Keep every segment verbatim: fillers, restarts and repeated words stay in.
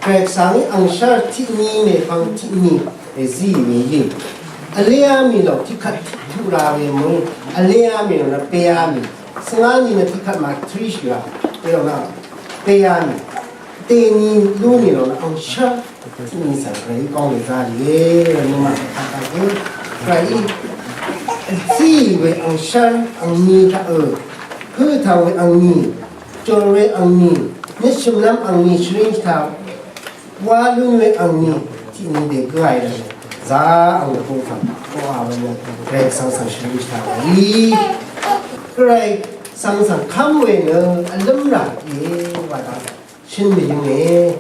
Gvray Gvsvng í angshv́r tiqni mèpvng tiqni èzí we íe. Vléá mì lòng tiqkvt tiqtuq ra we mø̀í vléá mì lòng nø péá mì. Svngá ni nø tiqkvt màtrishì ra we lòng nø péá mì. Dèni lú mì lòng nø angshv́r tiqni svng Gvray í góng we zá rìe. Nøngmaq kàkà gø Gvray í zí we angshv́r angni taq ø. Høtang we angni, jòr we angni, nøtshø̀mlv́m angni shvring taq wa lún we angni tiqni dègǿ ai rvt nø zá ang dvbung svng koqà we nø Gvray Gvsvng svng shvlú shvtaq í. Gvray Gvsvng svng kv́m we nø vlǿm rà íe wa daq shøn mvyǿnge.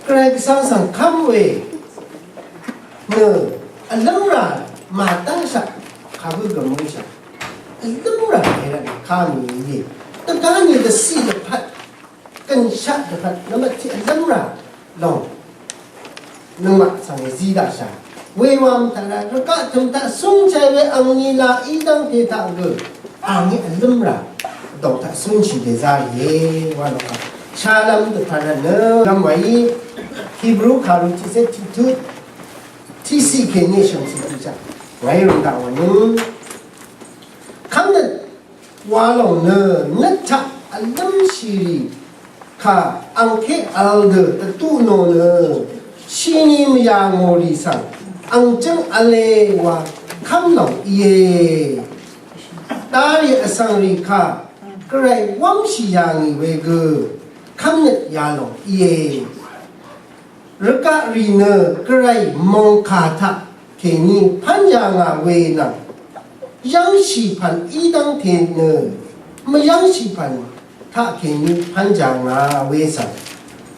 Gvray Gvsvng svng kv́m we nø vlǿm rà màdv́ngshaq kagǿ gvmø̀shaq vlǿm rà kèrvt nø kà mì íe. Dvgá ni dvciq dvpvt gønshaq dvpvt nvmvt tiq vlǿm rà lòng nøngmaq svng èzí daqshà. Wewam taq rvgaq tø̀m taq cúnshàì we angni laq í dv́ngte taq gø angí vlǿm rà dòng taq cúnshì dèzá rìe wa lòng kà. Shalv́m dvpvt rvt nø gvm wàí Hibru kàru tiqcé tiqtut tiqciq kèní shv̀mciq tiqshaq ngàí rv̀m daq wà nø kv́mnøt wa lòng nø nøt taq vlǿmshìrì kà angké vl dø dvtuq nò nø shini mvyà ngò rì svng ang jǿng v̄le wa kv́m lòng íe. Darì vsvng rì kà Gvray wv́mshì yà ngì we gø kv́mnøt yalòng íe. Rvgaq rì nø Gvray mòngkà taq kèní pv́n yà ngà we nvng yv́ngshì pv̀n í dv́ngte nø mvyv́ngshì pv̀n taq kèní pv́n yà ngà we svng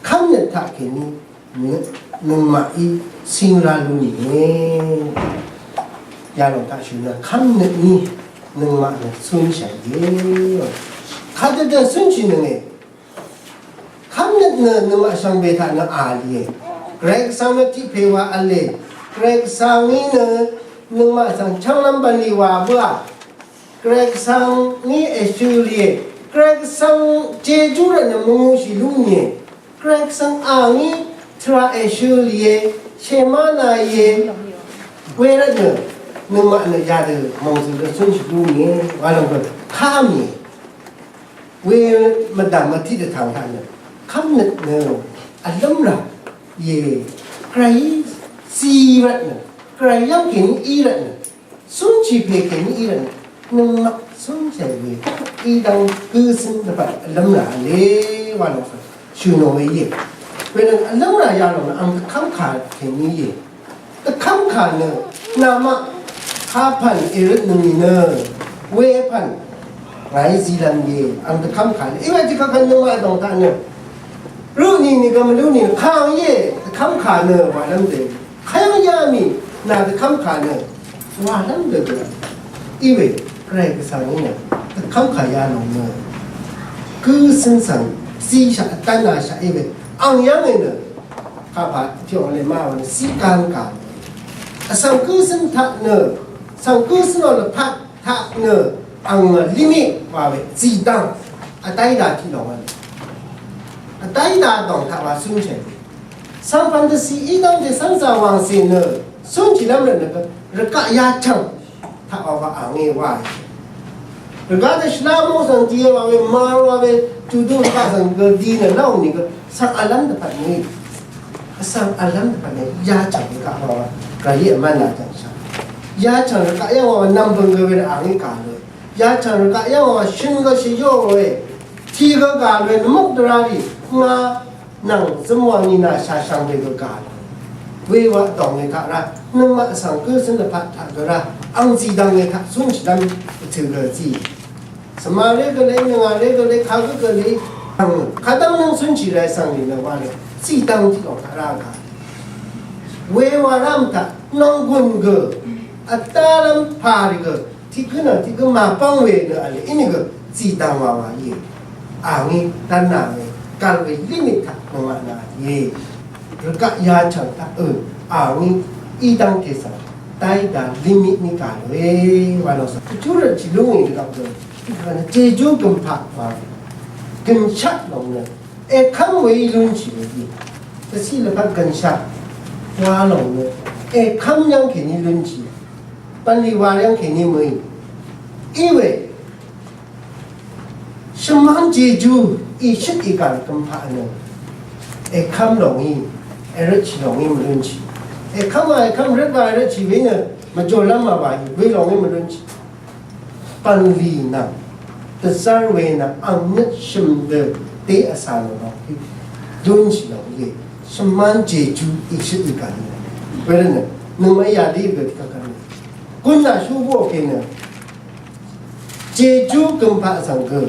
kv́mnøt taq kèní nø- nøngmaqí cíng rá lú nìe. Yalòng taq shø̀n nø kv́mnøt ní nøngmaq nø cúnshàìe. Kadø dø cúnshì nønge. Kv́mnøt nø nøngmaq shvngbe taq nø a lìe. Gvray Gvsvng nø tiq pè wa v̄le. Gvray Gvsvng í nø nøngmaq svng chv́nglv́m bv̀nlì wa bǿà. Gvray Gvsvng í èshø lìe. Gvray Gvsvng jejú rvt nø mvngūshì lú nìe. Gvray Gvsvng a ngí tvrà èshø lìe. Shèmá nàìe. Wervt nø nøngmaq nø yadø mòngzø̀ rvt cúnshì lú nìe. Wa lòng gø ká mìe. We mvdv̀m mvtiq dvtv̀ng taq nø kv́mnøt nø vlǿm rà íe. Gvray zí rvt nø Gvray yv́ng kèní í rvt nø cúnshì pè kèní í rvt nø nøngmaq cúnshì we í dv́ng gǿ cǿn dvpvt vlǿm rà v̄le wa lòng svng shø̀n nò we íe. Wenø vlǿm rà yalòng nø ang dvkv́m kà kèní íe. Dvkv́m kà nø namaq kapv̀n èrøtnøng nìnø wepv̀n ngàí zilv̄m íe. Ang dvkv́m kà nø iwe tiq kvkvn nøngmaq dòng taq nø røtnì nìgø mvlú nìnø kà íe. Dvkv́m kà nø wàlv́m dø kayv́ng yá mì nà dvkv́m kà nø wàlv́m dø gø iwe Gvray Gvsvng í nø dvkv́m kà yalòng nø gǿ cǿn svng zíshaq vdv́n nashaq iwe ang yv́ng í nø Kapà tiq ò lè ma wà nø sí kán kà. Vsvng kǿ cǿn taq nø, vsvng kǿ cǿn ò lvpat taq nø, ang limit wa we, zìdv̀ng. Vdayda tiq lòng wa nø. Vdayda dòng taq wa cǿn chè. Vsvng pv̀n dvcì í dv́ngte cv́ngzà wàngcè nø, cǿn chì lv́m rvt nø, rvgaq yachv̀ng. Taq wa wa angí wa. Rvgaq dø shvlá móng svng di wa we, mar wa we, tudung rvgaq svng gø di nø lóng nìgø, svng vlv́m dvpvt mø̀í. Svng vlv́m dvpvt mø̀í, yachv̀ng rvgaq wa wa, gvray vmv́n na jv̀ngshà. Yachv̀ng rvgaq yv́ng wa wa, nv̀mbø̀ng gø we rvt angí kà lø. Yachv̀ng rvgaq yv́ng wa wa, shøn gø shvyó we. Tì gø gà lø, nvmuk dvrarì, ngà, Nvng zømwang nina shashvngbe gø gà. Wewa dòngni taq rá, nøngmaq svng gǿ zǿn dvpaq taq gø rá, ang zìdv̀nge taq cúnshìdv́ng vtø̀ gø zí. Svmaré gø lé, nvngaré gø lé, kagǿ gø lé, ang kadv́ng nvng cúnshì rá svng lì nø wa lé, zìdv̀ng tiq lòng taq rá gà. Wewa rám taq, nònggùn gø, vdálv́m pàrì gø, Tiq gǿ nvng tiq gǿ màpv́ng we nø v̄le, inìgø zìdv̀ng wàwà íe. Àngí dv́nà we, gv̀l we limit taq nøngmaq nà íe. Rvgaq yachv̀ng taq ø, àngí í dv́ngte svng, dáída limit ní gà lòe, wa nò svng. Vjú rvt jì lúngì rvgaq gø, tiq gø nø jejú gø̀mpaq wa, gø̀nshaq lòng nø, èkv́ng we í lúnshì we íe. Dvciq lvpat gvnshaq wa lòng nø èkv́m yv́ng kèní lúnshì. Bv̀nlì wa yv́ng kèní mø̀í. Iwe shvmán jejú ìshøt ìgàn gømpaq nø èkv́m lòngí, èrøtshì lòngí mvlúnshì. Èkv́m wa èkv́m, røt wa èrøtshì we nø mvjòlv́m wa wa we lòngí mvlúnshì. Bv̀nlì nvng dvzv́r we nvng ang nøt shø̀m dø dé vsà nò lòng í. Lúnshì lòng íe. Shvmán jejú ìshøt ìgàn í. Wervtnø nøngmaq yadí gø tiqkvkvt nø gún nà shú bóòkè nø jejú gømpaq zv̀ng gø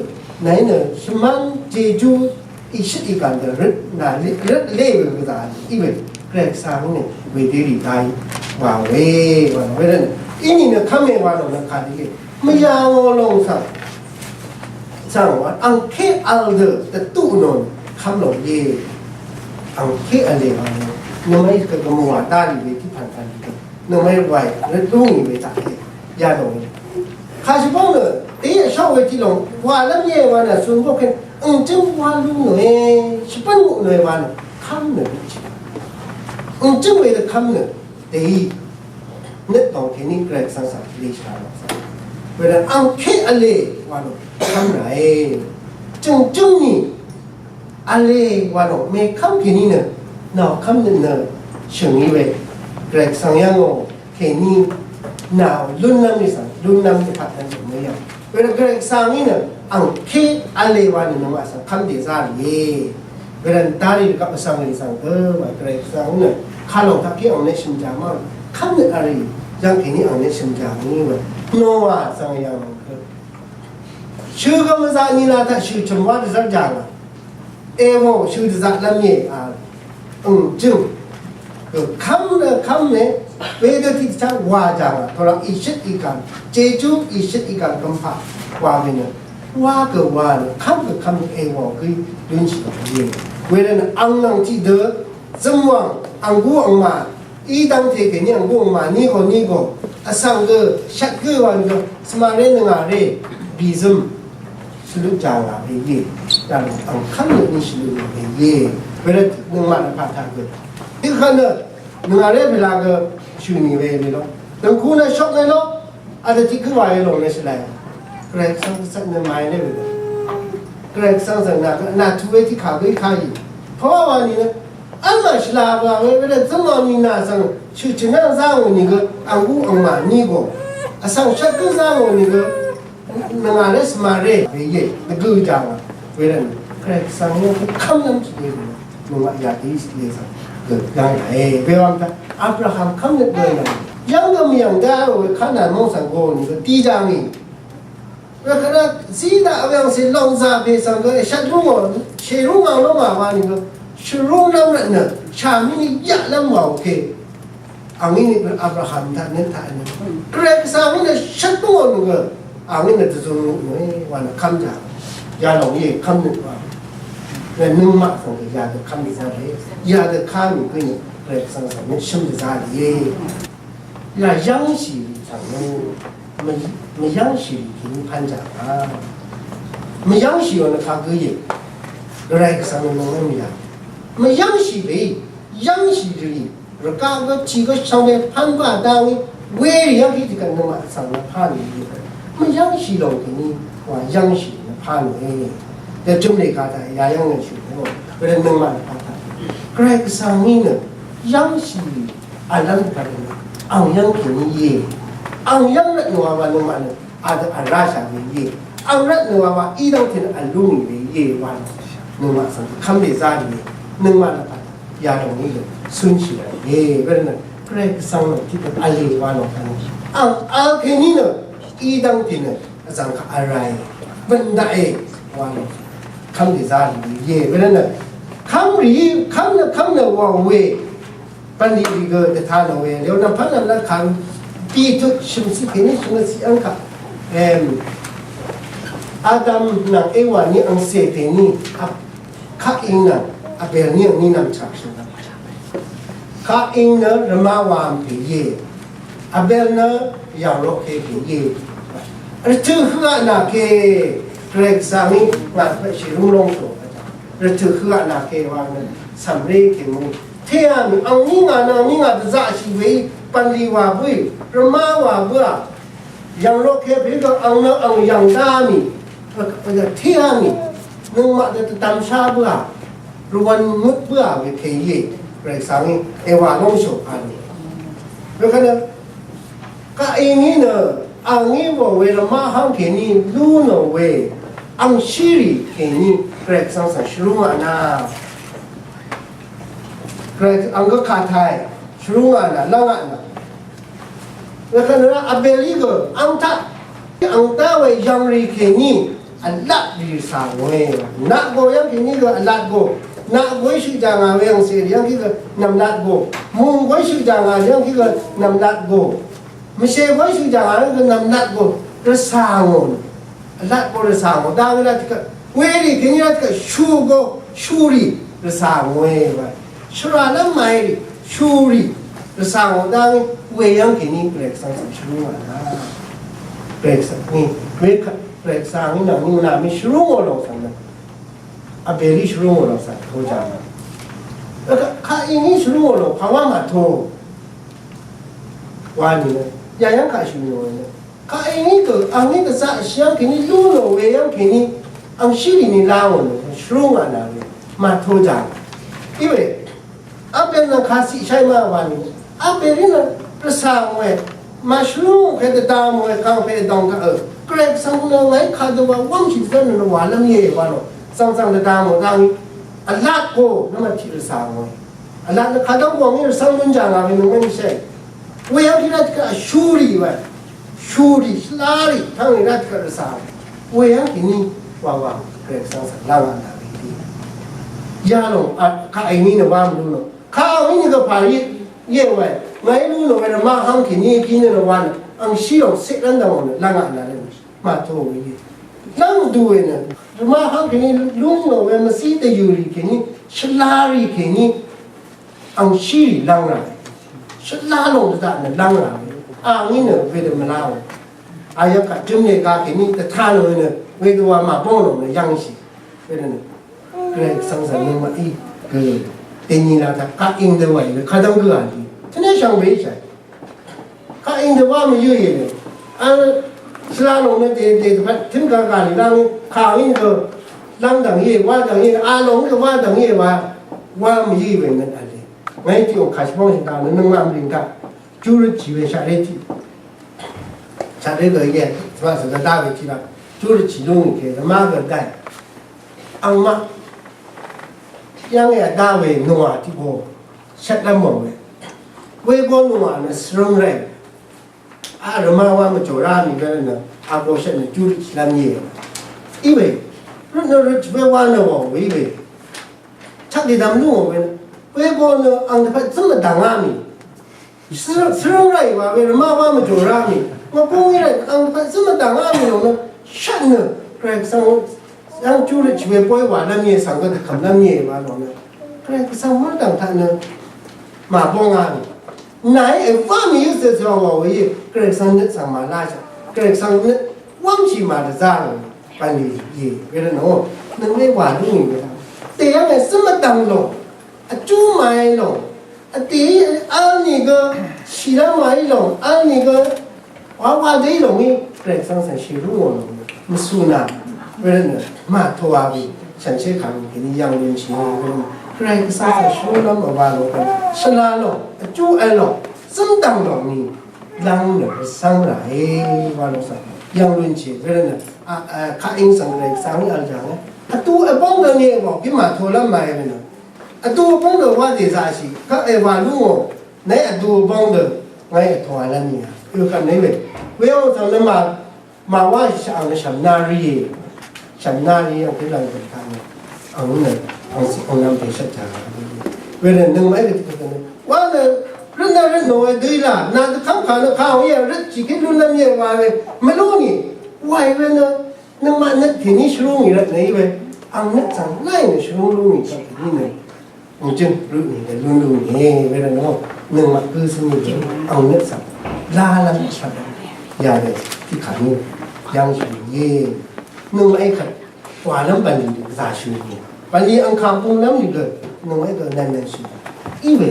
nàí nø shvmán jejú ìshøt ìgàn dø røt nà røt lé we gvzà í we. Gvray Gvsvng nø wedø rì dai wa we wa we rvt nø íní nø kv́me wa lòng nø kàdø íe. Mvyà ngò lòng svng svng wa angké vl dø dvtuq nò kv́m lòng íe. Angké vle wa lòng nø mvmay kvgvm wa dali we tiq pv̀n pv̀n nø mvmay wa røt lú ngì we taq íe. Ya lòng íe. Kàshì bóng nø dèí vshók we tiq lòng wa lv́m íe wa nø sun bókv́n ǹgjǿng wa lú nòe, shvbǿn muq nòe wa nø kv́m nø røtshì. Ǹgjǿng we dø kv́m nø dèí nøt lòng kèní Gvray Gvsvng svng lèshà lòng svng. Wedø angké vle wa lòng kv́m ràe. Jø̀ngjǿng ni vle wa lòng mèkv́m kèní nø nà kv́m nø nø shø̀ng í we. Gvray Gvsvng yv́ngò kèní nà lúnlv́m í svng lúnlv́m í pvt dvn mø yv́ng. Wedø Gvray Gvsvng í nø angké vle wa nø nøngmaq svng kv́m dèzá rìe. Wedø darì gvp vsvng rì svng gø wa Gvray Gvsvng í nø kalòng taq kí ang ne shø̀mjà mvng kv́m nø vl rì yv́ng kèní ang ne shø̀mjà mvng í we. Nowa svng yv́ng gø shø̀ gø mvzaq nila taq shø̀ chø̀m wa dvzv́r jà ngà. Ewo shø̀ dvzaq lv́m íe a. Ǹgjǿng gø kv́m nø kv́m ne wedø tiq dvchá wa jà ngà. Tolv́m ìshøt ìgàn jejú ìshøt ìgàn gømpaq wa we nø wa gø wa nø kv́m gø kv́m nø ewo gø lúnshì gø íe. Wedø nø ang nvng tiqdø zømwàng anggú angmà í dv́ngte kèní anggú angmà nígò nígò vsvng gø shvt gø wa nø gø svmaré nvngàré bìzøm shvløt jà ngà we íe. Yalòng ang kv́m nø ní shvløt ngà we íe. Wervt nøngmaq nø pàtaq gø tiqkvt nø nvngàré pèla gø shø̀n ngì we íe lo. Dø̀ngku nø shok we lo. Adø tiq gǿ wa íe lòng nø shvlai. Gvray Gvsvng svt nø màí lé we lo. Gvray Gvsvng svng nà nà tu we tiq kà gø í kà í. Pàwá wa nìnø v́l màshvla wa we wedø zǿngò nìnà svng shø̀chø̀n yv́ng zá ngò nìgø anggú angmà nígò vsvng shvt gǿ zá ngò nìgø nvngà ré svmaré we íe dvgø jà ngà. Wedø Gvray Gvsvng nø kv́mlv́m shvlē we nøngmaq yadø í shvlē svng gø yv́ng ràe. Wewang taq Abraham kv́mlv́m gø yv́ng yv́ng gø mvyv̀ng dá we Kanan móng svng gø nìgø dí jà ngì. Wekvt zí daq weyv̀ngcè lòng zà pè svng gø shvt rúngò shèrúng ang ló ngà wa nìgø shvrúng lv́m rvtnø shàmí ni yaqlv́m wàò pè. Angí ni Abraham taq nø taq nø Gvray Gvsvng angí nø shvt rúngò nìgø angí nø dvzøng nìgø wa nø kv́m jà. Yalòng íe kv́m nø wa nø nøngmaq svng gø yadø kv́m dvzá rè. Yadø kv́m nìgø nø Gvray Gvsvng svng nø shǿm dvzá rèíe. Yà yv́ngshì rì tv̀ng nø mvyv́ngshì rì kèní pv́n jà ngà. Mvyv́ngshì ò nø kagǿ íe. Gvray Gvsvng nø nònggǿ mvyv̀ng. Mvyv́ngshì rì, yv́ngshì rì, rvgaq gø tì gø shvngbe pv́n bǿà dá ngí, werì yv́ng kí tiqkvt nøngmaq svng nø pà nì íe. Mvyv́ngshì lòng kèní wa yv́ngshì nø pà nì íe. Dvjøm lè kà taq yà yv́ng nø shø̀n nø. Wervt nøngmaq nø pà taq. Gvray Gvsvng ngí nø yv́ngshì rì Vlv́m dvpvt nø ang yv́ng kèní íe. Ang yv́ng rvtnø wa wa nøngmaq nø adø vrá shà we íe. Ang rvtnø wa wa í dv́ngte nø vlú ngì we íe wa nø nøngmaq svng kv́m lè zá rì íe. Nøngmaq dvpvt yadòng í gø cúnshì rà íe. Wervtnø Gvray Gvsvng nø tiqdvp v̄le wa lòng kv́m ang vl kèní nø í dv́ngte nø vzv̀ng kaq vl ràe. Bø̀n daqe wa lòng kv́m lè zá rì íe. Wervtnø kv́m rì í kv́m nø kv́m nø wa we Bv̀nlì rì gø dvta nò we, lèò nv̀mpv́ng nv̀m lv́n kàru, bìtut shø̀mciq pèní shvngøtciq v́ng kaq. Em, Adam nvng Ewa ní angcè pèní, Ab-, Kain nvng Abel ní angní nv̀m chaq shø̀n. Kain nø rvmá wam pè íe. Abel nø yv̀ng roqke pè íe. Rvtø̀ høq nà ke, Gvray Gvsvng í ngà pvt shì rúng lóng shò. Rvtø̀ høq nà ke wa nø. Cv̀mré kèmú téá mì, angní ngà nø angní ngà dvzaqshì we í, bv̀nlì wà bǿì, rvmá wà bǿà, yv̀ng roqke pè gø ang nø ang yv̀ng dá mì, téá mì, nøngmaq dø dvdvmshá bǿà, rvwv̄n møt bǿà we pè íe, Gvray Gvsvng í, èwà lóngshò pà nì. Wekvt nø, kaq í ngí nø, angí wò we rvmá háng kèní, lú nò we, angshírì kèní, Gvray Gvsvng svng shvrú ngà nà. Gvray ang gø kà tàì, shvrú ngà nà, lv́ng ngà nà. Wekvt nø Abelí gø, ang taq, ang taq we yv̀ngrì kèní, vlat rì rvsà ngòe. Naq go yv́ng kèní gø, vlat go. Naq goí shøq jà ngà we angcèrì yv́ng kí gø, nv̀mlat go. Mùng goí shøq jà ngà yv́ng kí gø, nv̀mlat go. Mvshè goí shøq jà ngà yv́ng kí gø, nv̀mlat go. Rvsà ngò. Vlat go rvsà ngò. Dá we lat tiq kaq. Werì kèní lat tiq kaq. Shù go. Shùrì. Rvsà ngòe wa. Shvrà lv́m màì rì. Shùrì. Rvsà ngò dá we. Weyv́ng kèní Gvray Gvsvng svng shvrú ngà nà. Gvray Gvsvng ní. Wekvt Gvray Gvsvng ní nvng ní nà mì shvrú ngò lòng svng nø. Abelí shvrú ngò lòng svng to jà nà. Kaq í ní shvrú ngò lòng pà wá màto. Wa nìnø, yayv́ng kaq shø̀n nò nø. Kaq èngí gø, angí gvzaq shì yv́ng kèní lú nò we yv́ng kèní, angshí rì ni la wò nø, shvrú ngà nà we, màto jà. Iwe, Abel nø kà siq shai ma wa nìnø. Abel í nø, rvsà ngòe, màshvrú ngò kè dvdvm ngòe, kàngpè dòng kaq ø. Gvray Gvsvng nø ngàí kadø wa wv́ngshì dvzv́n nø wa lv́m íe wa nò. Zvngzvng dvdvm ngò dv́ngí. Vlat go, nø màtiq rvsà ngòe. Vlat nø kadv́ng wv̀ng í rvcv́ng lún jà ngà we nøngmaqí shai. Weyv́ng kí rvt kaq shurì we. Shurì, shvlarì, tv́ng rì rvt kaq rvcv́ng. Weyv́ng kìní wàwà Gvray Gvsvng svng lv́ngà nà we dì. Yalòng, a, kaq èní nø wá mvlú nò. Kaq èní gø pà yé, yé we. Ngàí lú nò we nø màhv́ng kìní kìní nø wá nø. Angshí lòng sèq lv́n dv̀ng nø lv́ngà nà we. Màtó we íe. Lv́ng dú we nø, rvmá háng kèní lúng nò we mvcí dvyø̀ rì kèní, shvlá rì kèní, angshí rì lv́ng rà. Shvlá lòng dvdaq nø lv́ng rà. Angí nø wedø mvlá we. Ayv́ng kaq jø̀m lè ga kèní dvtá nò we nø, wedø wa màbóng lòng nø yv́ngshì. Wedø nø, Gvray Gvsvng svng nøngmaqí gø dèní la taq kaq ing dø wàì we kadv́ng gø à lì. Tvné shvngbe í shàì. Kaq ing dø wá mvyǿ íe. Vl shvla lòng nø dèdè dvpvt tǿn gagà lì lv́ng kaq ing dø lv́ng dv̀ng íe, wá dv̀ng íe, a lòng dø wá dv̀ng íe wa, wá mvyǿ í we nø vl lì. Ngàí tiq ò kàshvbóng shvdà nø nøngmaq mvlìng taq. Júrøt chì we shaqré tiq. Shaqré gø íe, shvbaq svng dvdá we tiq laq. Júrøt chì lúng nìke, dvmá gø dáì. Angmaq yv́ng yà dá we nòà tiq gø. Shvtlv́m mò we. Wego nòà nø svrøng ràì. A rvmá wá mvjò rá mì gv́n nø. A go shvt nø júrøt shvlv́m íe. Í we. Røt nø røt we wá nø wò we í we. Chak dì dvm lú wò we nø. Wego nø ang dvpvt zǿm mvdv̀ngá mì. Svrøng ràì wa we rvmá wá mvjò rá mì. Mvbung í ràì ang dvpvt zǿm mvdv̀ngá mì lòng nø. Shvt nø. Gvray Gvsvng Yv́ng júrøt shì we bóy wàlv́m íe svng gø dvkv̀mlv́m íe wa lòng nø. Gvray Gvsvng mv́rdv̀ng taq nø màbóng a nì. Nàí èwá mì yǿ zø zø wà wà íe. Gvray Gvsvng nøt svng màlá shà. Gvray Gvsvng nøt wv́mshì màdvzá rò. Bv̀nlì íe. Wervtnò nøngmè wà lú ngì we. Dèyv́ng èzǿm vdv̀ng lòng. Vjú màí lòng. Vdèí vl nìgø shìlv́m màí lòng. Vl nìgø Wa wa dø í lòng í, Gvray Gvsvng svng shì rú ngò lòng. Mvsù nà, wervtnø, màtō wa we, shànshér kàrú kèní yv̀ng lún shì rú ngò. Gvray Gvsvng svng shì rú lòng wa lòng. Shvla lòng, vjú vl lòng, zǿmdv̀ng lòng ni, lv̀ng nø, vsvng ràe, wa lòng svng, yv̀ng lún shì, wervtnø, a, a, kaq ing svng Gvray Gvsvng í vl jàngé. Vtú vbóng dø ni, wa, kí màtō lv́m màe we nø. Vtú vbóng dø wa dèzaqshì, kaq èwà lú ngò, Nèí vdu vbóng dø ngàí vtō vlv́m nìà. Ø kaq nèí we. Weyv́ng svng nø mà, màwáshì shv̀ng nø shv̀mná rí. Shv̀mná rí ang pè lv̀ng dø kaq nø. Ang nø, ang sì ang nvm pè shvt taq. Wervt nøngmaq í gø tiq gø nø. Wa nø, røt nø røt nò we dø í la. Nà dø kv́m kà nø kà ang í røt chì kí lún lv́m í wa we. Mvlú nì. Wa í we nø. Nøngmaq nøt kèní shvrú ngì rvtnø í we, ang nøt svng láì nø shvrú lú ngì kaq kèní nø. Ang jøn røtnø nø lún lú ngì we rvtnø. Nøngmaq gø svng ngì ang nøt svng. Lá lv́m svng. Yà we, tiq kà ní. Yv́ng shvrú ngì. Nøngmaq í kvt. Wàlv́m bv̀nlì dø gvzà shvrú ngì. Bv̀nlì ang kà pung lv́m nì gø. Nøngmaq gø nvn nvn shì. Iwe.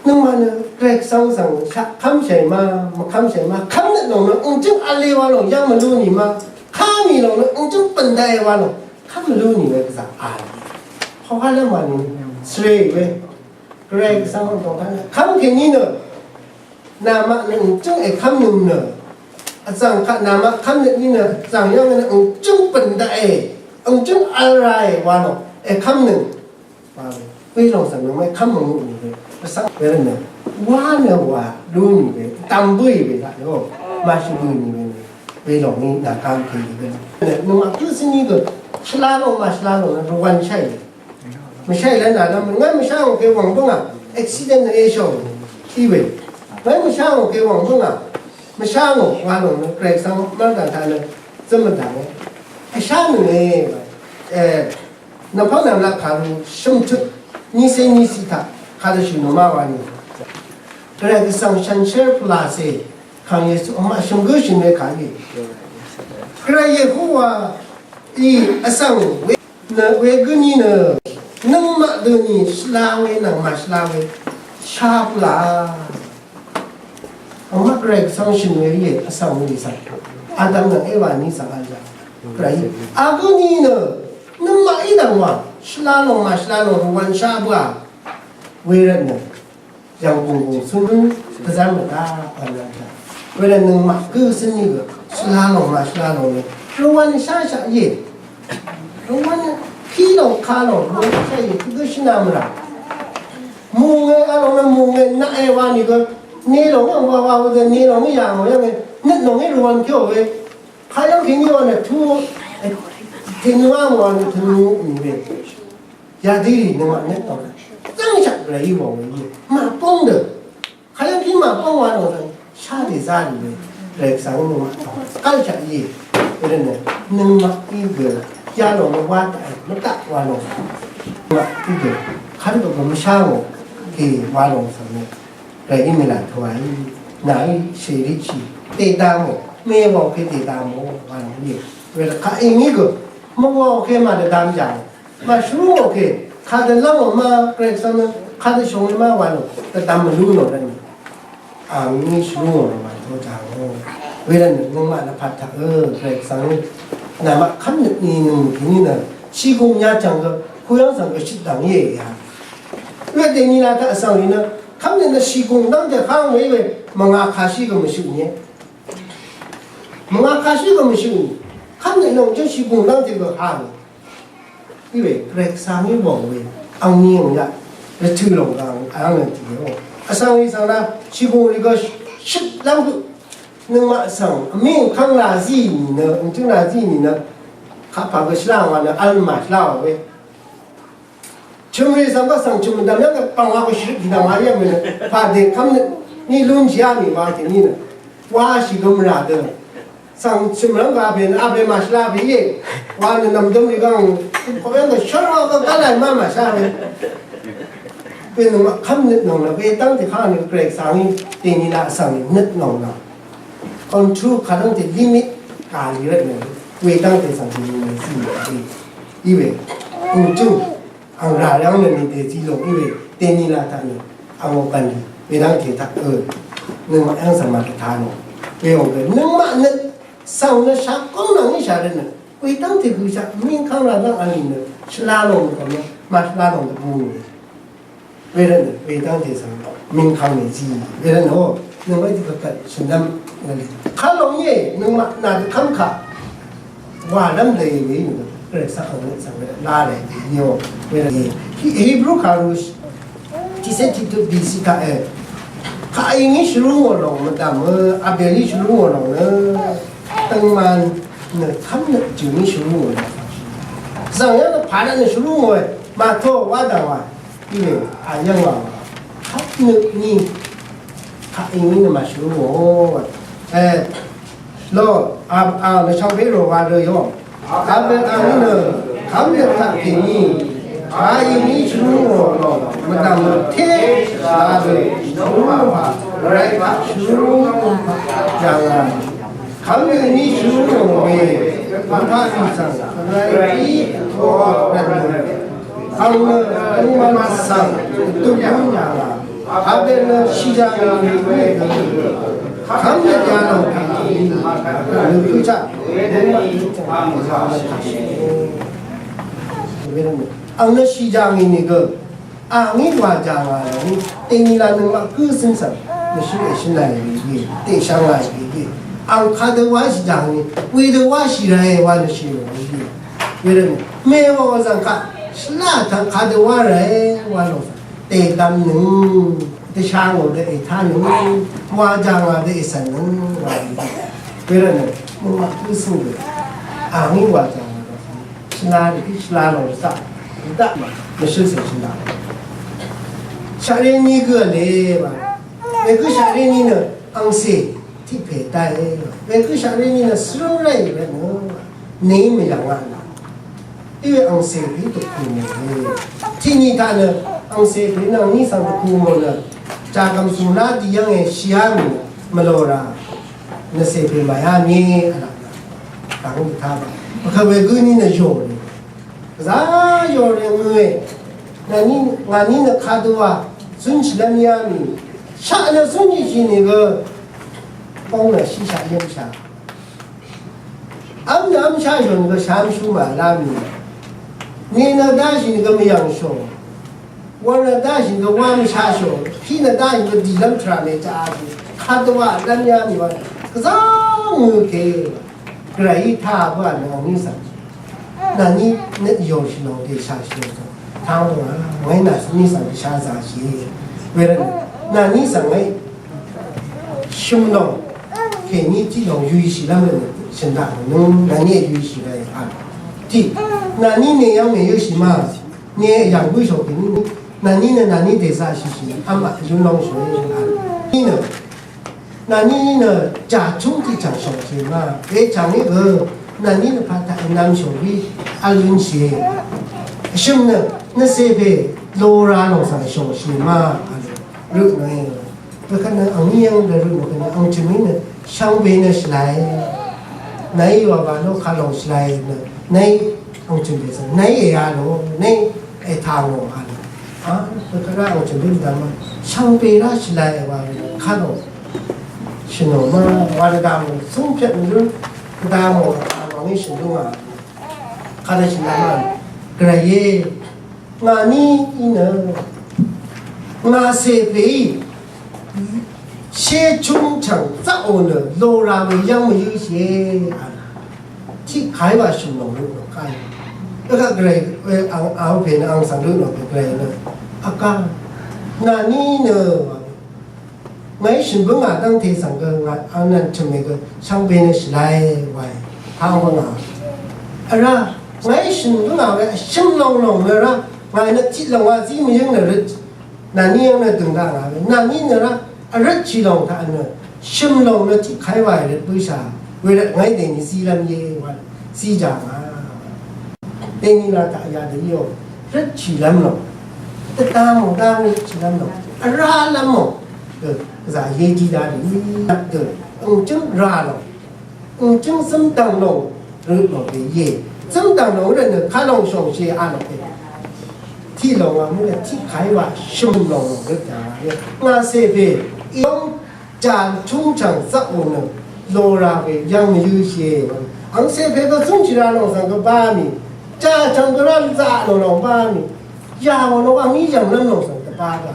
Nøngmaq nø Gvray Gvsvng svng shaq kv́mshàì ma, mvkv́mshàì ma, kv́mnøt lòng nø, ø̀ngjǿng v̄le wa lòng, yv́ng mvlú nì ma, kv́mì lòng nø, ø̀ngjǿng pø̀n daqe wa lòng, kv́m mvlú nì we gvzà a. Pawhá lv́m wa nì, svre we. Gvray Gvsvng tòng taq nø, kv́m kèní nø, Namaq nø ø̀ngjǿng èkv́m nøng nø. Vzv̀ng kaq namaq kv́mnøt ní nø vzv̀ng yv́ng nø ø̀ngjǿng pø̀n daqe. Ø̀ngjǿng vl rae wa lòng èkv́m nøng. Wa we. Welòng svng nø mèkv́m mvnguk nìwe. Vsvng we nø. Wa nø wa lú nìwe. Dvm bǿì we laq yò. Màshvbø̀ nìwe nø. Welòng ní nàkv́m kèní we. Nø màkǿ svní gø. Shvla lòng màshvla lòng nø rvwv̄n shàì. Mvshaì lv́n nà lv́m ngà mvsha ngò ke wv̀ng bǿngà accident nò e shòng í we. Ngà mvsha ngò ke wv̀ng bǿngà mvsha ngò wa lòng nø Gvray Gvsvng mv́rdv̀n taq nø zǿm mvdv̀ng e. Vsha nø e, e, nv̀mpv́ng nv̀mlaq kàru shø̀mtøt nyiqsè nyiqsì taq kadø shø̀n nò má wa nì. Gvray Gvsvng shànshér pvlàcè kàng Yesu vmaq shø̀m gǿ shø̀n we kà í. Gvray Yehowa í vsvng we Nø wegǿ ní nø nøngmaq dø nì shvla we nvng màshvla we shá pvlà. Angmaq Gvray Gvsvng shø̀n we íe vsvng we lì svng. Adam nvng Ewa ní svng vl yà. Gvray í. Agǿ ní nø nøngmaq í nvng wa shvla lòng màshvla lòng rvwv̄n shá bǿà. Wervt nø Yv̀ngbùngbùng cúngǿ dvzv́r mvdá v̄l v̄l taq. Wervt nøngmaq gǿ cǿn nìgø shvla lòng màshvla lòng nø rvwv̄n sháshaq íe. Rvwv̄n pí lòng ka lòng rvwv̄n sháshaq íe. Tøgǿ shvnā mvrà. Mùnge a lòng nø mùnge naqe wa nìgø ne lòng yv̀ng wa wa we gø ne lòng í yà mò yv̀nge nøt lòng í rvwv̄n kí ò we. Kayv́ng kèní wa nø tø tènø wa mò wa nø tø nù nì we. Yadø í nøngmaq nøt tòng zv́ngshaq Gvray í wòng we íe. Màbóng dø. Kayv́ng kí màbóng wa lòng svng shá dèzá rì we. Gvray Gvsvng nøngmaq tòng kálshaq íe. Wervtnø nøngmaq í gø yalòng nø wa taq mvtaq wa lòng. Nøngmaq í gø kálshaq gø mvshá ngò kè wa lòng svng nø. Gvray í mèlà tø̄ wa í. Nà í shèriqshì. Dèdamò. Mèwà òkè dèdamò. Wa lòng íe. Wervt kaq í ngí gø. Mvwà òkè màdvdam jàng. Màshvrúngò kè, kadø lv́ngò má, Gvray Gvsvng nø, kadø shòngì má wa nò, dvdvm mvlú nò rvtnø. Àngí shvrúngò nò màtó jàngò. Wervtnø nøngmaq nø pvt taq ø, Gvray Gvsvng nø. Namaq kv́mnøt ni nøng kèní nø, shìgùng yachv̀ng gø, kuyv́ng svng gø shøt dv̀ng íe ya. Wedø ni la taq vsvng rì nø, kv́mnøt nø shìgùng dv́ngte háng we we, mvngà kàshí gø mvshøt nìe. Mvngà kàshí gø mvshøt nì, kv́mnøt nø jø shìgùng dv́ngte gø háng. Iwe Gvray Gvsvng í wòng we, angni ang yaq, rvtø̀ lòng gv̀ng, ang nø tiq o. Vsvng rì svng na, shìgùng rì gø shøt lv́m gø, nøngmaq svng, vmí vkv́ng rà zí nì nø, vtǿng rà zí nì nø, kapà gø shvlá wa nø, vl mà shvlá wa we. Chø̀m rì svng gø svng chø̀m dv̀m yv́ng gø, pv̀ng wa gø shvrøt dì dv̀m wa yv́ng we nø, pàdé kv́m nø, ní lún jì á mì wa tè ní nø, wa shì gø mvrà dø. Svng chø̀m rv́ng gø abè, abè màshvla bì íe. Wa nø nv̀mdøm rì gv̀ng. Koqyv́ng gø shv́r wa gø gv́lay má màshá we. Bì nø mvkv́m nøt nòng nø we dv́ngte kaq nø Gvray Gvsvng í dèní laq svng nøt nòng nø. Control kadv́ngte limit kàlì rvt nø we dv́ngte svng dèní nø zí nø we. Í we. Ùjøng. Ang rà rv́ng nø nìdè zí lòng í we, dèní laq taq nø, ang ò bv̀n rì, wedv́ngte taq, ø, nøngmaq yv́ng svng màdvta nò. Weò gø, nøngmaq nø, svng nø shaq góng nvng í shaq rvt nø, wedv́ngte gø shaq, mingkv́ng rà dv́ng ang rì nø, shvla lòng nø, màshvla lòng dvbù nò. Wervt nø, wedv́ngte svng, mingkv́ng nì zí, wervt nø, nøngmaq dvgvt, shvndv́m, ngvlì. Kà lòng íe, nøngmaq nà dvkv́m kà. Wàlv́m lèí we nø, Gvray Gvsvng nø svng we la lèí we yò, we lèí. He-, Hebru kàru tiqcé tiqtut bìciq taq e. Kàí ngí shvrú ngò lòng mvdv̀m, Abel í shvrú ngò lòng nø, døngman nø, kv́m nø, jø̀ngí shvrú ngò lòng. Zv̀ng yv́ng nø, pàdvt nø shvrú ngò e, màtō wá dv̀ng wà. Iwe, a yv́ng wa. Kvt nø ni. Kaq ing ni nø màshø wò. E, lo, a, a, nø shvngbe lo wa dø yò. Abel a ni nø, kvm yvk taq kèní. A ing ni shø wò lo. Mvdv̀m nø te, a dø, shø wò pa. Rai pa, shø wò pa. Jàng a. Kvm yvk ni shø wò we. Mvpa ni svng. Rai i, o, rai. Ang nø angmvn svng dvgún yàngà. Abel nø shìjàng nø gø. Kàngdvt yalòng kàngdvt nø gø chaq. Ang nø shìjàng nø gø. Angí wàjàng a lòng. Tení la nøngmaq gǿ cǿn svng. Nø shø èshø nàì rì gø. Tèshvng nàì rì gø. Ang kadø wáshìjàng nø. Wedø wáshì ràe wa nø shì rì gø. Wervt nø mèwà wà zvng kaq shvlá tvng kadø wá ràe wa lòng svng. Tèdvm nøng, dvsha ngò dø ètánøng, wàjàng a dø ècv̀nnøng, wà dø. Wervt nø mvmvt gǿ cǿn gø. Angí wàjàng a dø. Shvla dø, shvla lòng dø taq. Daq mvshǿl cè shvla. Shaqré ní gø vle wa. Wegǿ shaqré ní nø angcè tiq pè daqe. Wegǿ shaqré ní nø svrǿng ráì rvt nø. Nèí mvyv̀ng a nà. Iwe angcè pè dvkù mò e. Tiqni taq nø angcè pè nø angní svng dvkù mò nø. Jàgv̀m sùng lá di yv́nge shìá mì mvlò rà. Nø cè pè màyá mì vlaq nø. Dv̀ng dvtá baq. Vkvt wegǿ ní nø yò rì. Vzá yò rì ngø e. Ngàní, ngàní nø kadø wa. Zúnshì lv́m yá mì. Shaq nø zúnshì shì nìgø. Bóng nø shíshaq yv́ngshaq. V́m nø v́mshá shò nìgø shàv́mshú màvlá mì. Ni nø dáshì nìgø mvyv̀ngshò. Wur nø dáshì nìgø wámshá shò. Pí nø dáshì nìgø dìlv́m tvrà mèchaq ashì. Kadø wa vlv́m yá mì wa. Gvzá ngø kè. Gvray í taq bǿà nø angní svng. Nàní nøt yòshì lòng dèshàshì lòng svng. Taq bǿà ngàí nàní svng dèshà zàshì. Wervt nø nàní svng ngàí shø̀m lòng kèní tiq lòng yuyshì lv́m rvt nø shø̀n daq nø nàní yuyshì rvt a. Tiq nàní nè yv́ng mèyøshì ma. Nè yv̀ng bǿshò kèní nàní nø nàní dèzaqshìshì v́m aq yun lòng shò a. Í nø Nàní nø jàchúng tiqchv̀ng shòngshì ma. Wechv̀ng í gø nàní nø pàtaq ènvm shòngshì vl lúnshì. Shø̀m nø nø cè pè lora lòng svng shòngshì ma. Rø nø wekvt nø angní yv́ng dø rø nø kvt nø angchø̀m í nø shvngbe nø shvlae. Nàí wà bà ló kà lòng shvlae nø nàí angchø̀m pè svng nàí èyà lò nàí ètà ngò a lò. A, wekvt rá angchø̀m pè dvdvm ma shvngbe rá shvlae wà kà lòng. Shìnò mvng wa dvdvm súng pyvt mvlún dvdvm ò, a, wàngí shìnlú ngà. Kadø shìnlvm mvng Gvray íe. Ngàní í nø ngà cè pèí shé chungchv̀ng zaqò nø lora we yv́ng mvyǿshìe. A, tiq kàí wa shø̀m lòng rø nò káì. Vkvt Gvray we ang, ang pè nø ang svng rø nò pè Gvray nø. Vkvt nàní nø Ngàí shø̀n bǿngà dv́ngte svng gø ngà anvn tø̀mè gø shvngbe nø shvlae wae. Tang bǿngà. Vrá ngàí shø̀n bǿngà we vshø̀m lòng lòng nø rá ngàí nø tiq lòng wa zí mvyǿng nø røt. Nàní yv́ng nø dø̀ng daq ngà we. Nàní nø rá vrøtshì lòng taq nø shø̀m lòng nø tiq kàí wae røt bǿshà. Wervt ngàí dèní zílv́m íe wa. Zí jà ngà. Dèní la taq yadø íò. Røtshìlv́m lòng. Dvdvm ò dv́ng røtshìlv́m lòng. Vrálv́m ò. Gø, gvzà yé jí dá rì, dø, ǹ chǿng rà lòng, ǹ chǿng zǿm dv̀ng lòng, rø lòng pè íe. Zǿm dv̀ng lòng rø nø kà lòng shòngshì a lòng pè. Tiq lòng a mø nø tiq kàí wa shø̀m lòng lòng rø dv̀ng a rø. Ngà cè pè, í lòng jà chungchv̀ng zaqò nø, lora pè yv̀ng mvyǿshìe. Ang cè pè gø zúngshì rà lòng svng gø bá mì. Jà chv̀ng gø rv́m zaq lòng lòng bá mì. Yà wà lòng ang í yv̀ng lv́m lòng svng gø bá gø.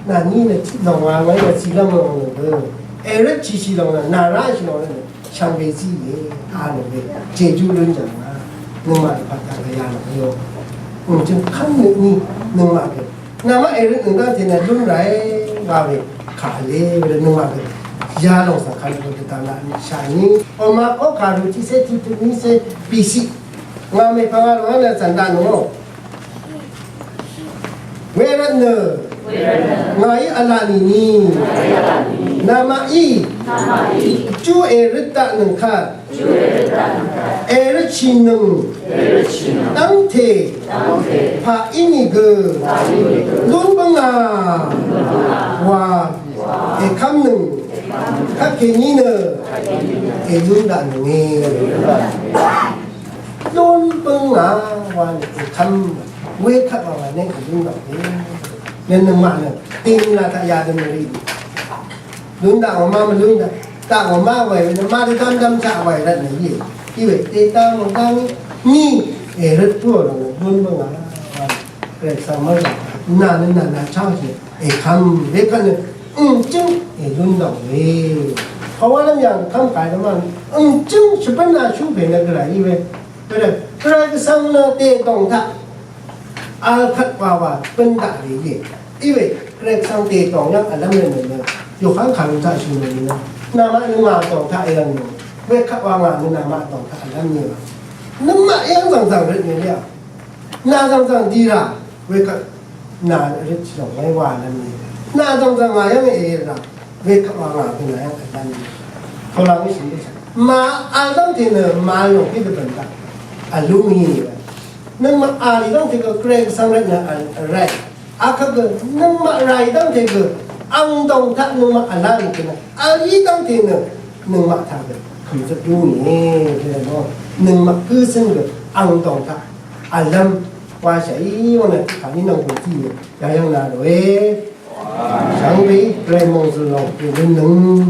Nàní nø tiq lòng wa ngàí nø zílv́m lòng nø gø. Èrøtshìshì lòng nø, nàráshì lòng nø, shvngbe zí íe, a lòng we, jejú lún jv̀ng wa, nøngmaq dvpvt dvgvya lòng we yo. Ǹ jø̀ng kv́m nø ni, nøngmaq gø. Nàmaq èrøt nøng dv́ngte nø lún ràe, wa we, kà vle, we nøngmaq gø. Ya lòng svng kà nø gø dvdvm laq ni, shà ni. Oma ó kà rø tiqcé tiqtut nícé, bìciq. Ngà mèpvng a lòng á nø zv̀n daq nøng ó. Wervt nø ngàí v̄la nìni, namaqí jú èrøt daqnøng kvt, èrøtshìnøng dv́ngte paq ínìgø lún bǿngà wa èkv́mnøng kvtkèní nø èlún daqnønge. Lún bǿngà wa nø èkv́m. Wekvt wa wa neng vlún daq we. Neng nøngmaq nø tìng la taq yadø mvrì. Lún daq wa ma mvlún daq. Taq wa ma wàì we nø ma dvdvm dvm taq wàì rvt nø íe. Í we tètá mvdvm ní èrøt púò lòng nø lún bǿngà. Rvt svng mvdvm. Nà nø nà nà cháng shì. Èkvm wekvt nø ø̀ng jǿng èlún dòng we. Pàwálv́m yàng kv́m kàí dvmá ø̀ng jǿng shvbǿn nà shú pè nø gvray í we. Gvray, gvray gvsvng nø tè dòng taq vl kvt wa wa bǿn daq we íe. Í we gvray gvsvng tè dòng yv́ng vlv́m nø nø nø yòhv́ng kàrú taq shø̀n nø nø. Nàmaq nø ngà dòng taq èv́ng nø. Wekvt wa ngà nø nàmaq dòng taq vlv́m nø. Nøngmaq yv́ng zv̀ngzv̀ng røt nø lé a. Nà zv̀ngzv̀ng dì rà, wekvt nà røt shì lòng wáy wa lv́m nì. Nà zv̀ngzv̀ng ngà yv́ng èe rà, wekvt wa ngà pè nà yv́ng vlv́m nì. Tòlv̀ng í shì í shà. Mà vl dv́ngte nø mà lòng pí dvbø̀n daq. Vlúng í nì. Nøngmaq vl í dv́ngte gø Gvray Gvsvng rvt nø vl rvt. Akvt gø nøngmaq rà í dv́ngte gø ang dòng taq nøngmaq vl rà nì gø nø vl í dv́ngte nø nøngmaq taq gø kø̀mzøp yú nìe. Gø nø nøngmaq gǿ cǿn gø ang dòng taq vlv́m washà í wvng nø tiqkà ní nvng gø tiq nø yayv́ng nà ròe. Shvngbe Gvray mòngzø̀l lòng gø nø nøng